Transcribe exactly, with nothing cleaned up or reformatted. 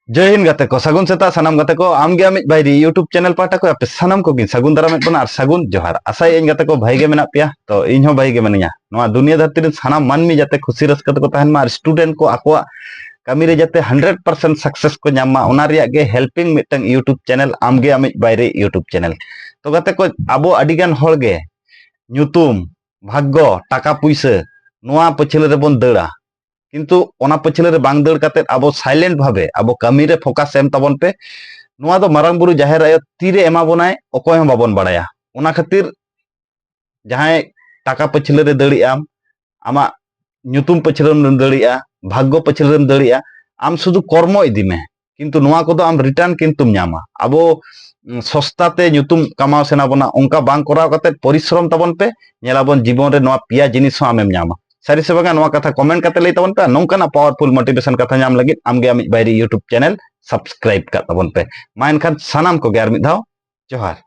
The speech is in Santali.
ᱡᱚᱭ ᱦᱤᱱᱫ ᱜᱟᱛᱮ ᱠᱚ, ᱥᱟᱹᱜᱩᱱ ᱥᱮᱛᱟᱜ ᱥᱟᱱᱟᱢ ᱜᱟᱛᱮ ᱠᱚ᱾ ᱟᱢᱜᱮ ᱟᱢᱤᱡ ᱵᱟᱭᱨᱤ YouTube ᱪᱮᱱᱮᱞ ᱯᱟᱦᱴᱟ ᱠᱷᱚᱱ ᱟᱯᱮ ᱥᱟᱱᱟᱢ ᱠᱚᱜᱮᱧ ᱥᱟᱹᱜᱩᱱ ᱫᱟᱨᱟᱢᱮᱫ ᱵᱚᱱᱟ ᱟᱨ ᱥᱟᱹᱜᱩᱱ ᱡᱚᱦᱟᱨ᱾ ᱟᱥᱟᱭᱟᱹᱧ ᱜᱟᱛᱮ ᱠᱚ ᱵᱷᱟᱹᱜᱤ ᱜᱮ ᱢᱮᱱᱟᱜ ᱯᱮᱭᱟ, ᱛᱚ ᱤᱧ ᱦᱚᱸ ᱵᱷᱟᱹᱜᱤ ᱜᱮ ᱢᱤᱱᱟᱹᱧᱟ᱾ ᱱᱚᱣᱟ ᱫᱩᱱᱤᱭᱟᱹ ᱫᱷᱟᱹᱨᱛᱤ ᱨᱮᱱ ᱥᱟᱱᱟᱢ ᱢᱟᱹᱱᱢᱤ ᱡᱟᱛᱮ ᱠᱷᱩᱥᱤ ᱨᱟᱹᱥᱠᱟᱹ ᱛᱮᱠᱚ ᱛᱟᱦᱮᱱ ᱢᱟ ᱟᱨ ᱥᱴᱩᱰᱮᱱᱴ ᱠᱚ ᱟᱠᱚᱣᱟᱜ ᱠᱟᱹᱢᱤ ᱨᱮ ᱡᱟᱛᱮ ᱦᱟᱱᱰᱨᱮᱰ ᱯᱟᱨᱥᱮᱱᱴ ᱥᱟᱠᱥᱮᱥ ᱠᱚ ᱧᱟᱢ ᱢᱟ, ᱚᱱᱟ ᱨᱮᱭᱟᱜ ᱜᱮ ᱦᱮᱞᱯᱤᱝ ᱢᱤᱫᱴᱟᱝ YouTube ᱪᱮᱱᱮᱞ ᱟᱢᱜᱮ ᱟᱢᱤᱡ ᱵᱟᱭᱨᱤ YouTube ᱪᱮᱱᱮᱞ᱾ ᱛᱚ ᱜᱟᱛᱮ ᱠᱚ, ᱟᱵᱚ ᱟᱹᱰᱤᱜᱟᱱ ᱦᱚᱲ ᱜᱮ ᱧᱩᱛᱩᱢ, ᱵᱷᱟᱜᱽᱜᱚ, ᱴᱟᱠᱟ ᱯᱩᱭᱥᱟᱹ, ᱱᱚᱣᱟ ᱯᱟᱹᱪᱷᱞᱟᱹ ᱨᱮᱵᱚᱱ ᱫᱟᱹᱲᱟ, ᱠᱤᱱᱛᱩ ᱚᱱᱟ ᱯᱟᱹᱪᱷᱞᱟᱹ ᱨᱮ ᱵᱟᱝ ᱫᱟᱹᱲ ᱠᱟᱛᱮᱫ ᱟᱵᱚ ᱥᱟᱭᱞᱮᱱᱴ ᱵᱷᱟᱵᱮ ᱟᱵᱚ ᱠᱟᱹᱢᱤ ᱨᱮ ᱯᱷᱳᱠᱟᱥ ᱮᱢ ᱛᱟᱵᱚᱱ ᱯᱮ᱾ ᱱᱚᱣᱟ ᱫᱚ ᱢᱟᱨᱟᱝ ᱵᱩᱨᱩ ᱡᱟᱦᱮᱨ ᱟᱭᱳ ᱛᱤᱨᱮ ᱮᱢᱟ ᱵᱚᱱᱟᱭ, ᱚᱠᱚᱭ ᱦᱚᱸ ᱵᱟᱵᱚᱱ ᱵᱟᱲᱟᱭᱟ᱾ ᱚᱱᱟ ᱠᱷᱟᱹᱛᱤᱨ ᱡᱟᱦᱟᱸᱭ ᱴᱟᱠᱟ ᱯᱟᱹᱪᱷᱞᱟᱹ ᱨᱮ ᱫᱟᱹᱲᱮᱜ ᱟᱢ, ᱟᱢᱟᱜ ᱧᱩᱛᱩᱢ ᱯᱟᱹᱪᱷᱞᱟᱹ ᱨᱮᱢ ᱫᱟᱹᱲᱮᱜᱼᱟ, ᱵᱷᱟᱜᱽᱜᱚ ᱯᱟᱹᱪᱷᱞᱟᱹ ᱨᱮᱢ ᱫᱟᱹᱲᱮᱜᱼᱟ, ᱟᱢ ᱥᱩᱫᱷᱩ ᱠᱚᱨᱢᱚ ᱤᱫᱤ ᱢᱮ, ᱠᱤᱱᱛᱩ ᱱᱚᱣᱟ ᱠᱚᱫᱚ ᱟᱢ ᱨᱤᱴᱟᱨᱱ ᱠᱤᱱᱛᱩᱢ ᱧᱟᱢᱟ᱾ ᱟᱵᱚ ᱩᱸ, ᱥᱚᱥᱛᱟ ᱛᱮ ᱧᱩᱛᱩᱢ ᱠᱟᱢᱟᱣ ᱥᱟᱱᱟ ᱵᱚᱱᱟ, ᱚᱱᱠᱟ ᱵᱟᱝ ᱠᱚᱨᱟᱣ ᱠᱟᱛᱮ ᱯᱚᱨᱤᱥᱨᱚᱢ ᱛᱟᱵᱚᱱ ᱯᱮ, ᱧᱮᱞᱟᱵᱚᱱ ᱡᱤᱵᱚᱱ ᱨᱮ ᱱᱚᱣᱟ ᱯᱮᱭᱟ ᱡᱤᱱᱤᱥ ᱦᱚᱸ ᱟᱢᱮᱢ ᱧᱟᱢᱟ᱾ ᱥᱟᱹᱨᱤ ᱥᱮ ᱵᱟᱝᱟ, ᱱᱚᱣᱟ ᱠᱟᱛᱷᱟ ᱠᱚᱢᱮᱱᱴ ᱠᱟᱛᱮ ᱞᱟᱹᱭ ᱛᱟᱵᱚᱱ ᱯᱮ᱾ ᱟᱨ ᱱᱚᱝᱠᱟᱱᱟᱜ ᱯᱟᱣᱟᱨᱯᱷᱩᱞ ᱢᱳᱴᱤᱵᱷᱮᱥᱚᱱ ᱠᱟᱛᱷᱟ ᱧᱟᱢ ᱞᱟᱹᱜᱤᱫ ᱟᱢᱜᱮ ᱟᱢᱤᱡ ᱵᱟᱭᱨᱤ YouTube ᱪᱮᱱᱮᱞ ᱥᱟᱵᱥᱠᱨᱟᱭᱤᱵ ᱠᱟᱜ ᱛᱟᱵᱚᱱ ᱯᱮ᱾ ᱢᱟ ᱮᱱᱠᱷᱟᱱ ᱥᱟᱱᱟᱢ ᱠᱚᱜᱮ ᱟᱨ ᱢᱤᱫ ᱫᱷᱟᱣ ᱡᱚᱦᱟᱨ᱾